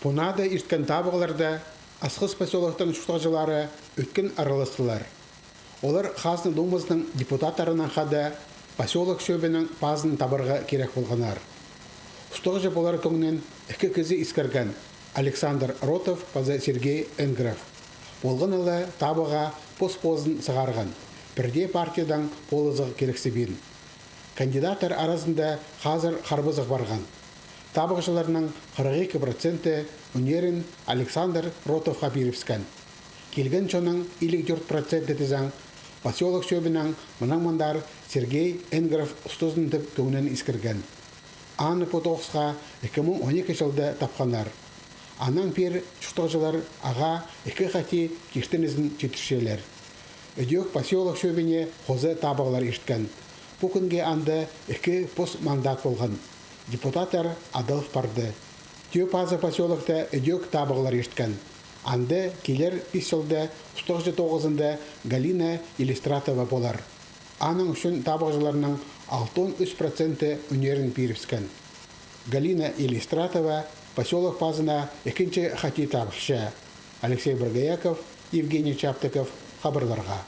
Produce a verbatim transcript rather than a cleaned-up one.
Пу наада ирткен табығларда Асхыс посёлоктың чуртағҷылары ӧткін араластылар. Олар Хазна Думазының депутаттарынаң хада посёлок чӧбінің пазын табарға кирек полғаннар. Устағҷы полар кӧңнін ікі кізі искірген: Александр Ротов паза Сергей Энгров. Полған ла табыға пос-позын сығарған, пірдее партиядаң полызығ кирексібин. Кандидаттар аразында хазыр харбазығ парған. Табығҷыларның хырых ікі проценті ӱннерін Александр Ротовха пирібіскен. Килген чонның илиг тӧрт проценті тізең, посёлок чӧбінең мынаң мындар Сергей Энгров устазын тіп кӧңнін искірген. Аны пу тоғысха ікі муң он ікі чылда тапханнар. Аннаң пеер чуртағҷылар ағаа ікі хати киртінізін читірчелер. Ідӧк посёлок чӧбіне хоза табығлар ирткен. Пу кӱнге анда ікі пос мандат полған. Депутаттар адалып парды. Тӧӧ пазы посёлокта ідӧк табығлар ирткен. Анда килер пис чылда устағҷы тоғызында Галина Елистратова полар. Аның ӱчӱн табығҷыларның алтон ӱс проценті ӱннерін пирібіскен. Галина Елистратова посёлок пазына ікінҷі хати табысча. Алексей Боргояков, Евгений Чаптыков хабарларға.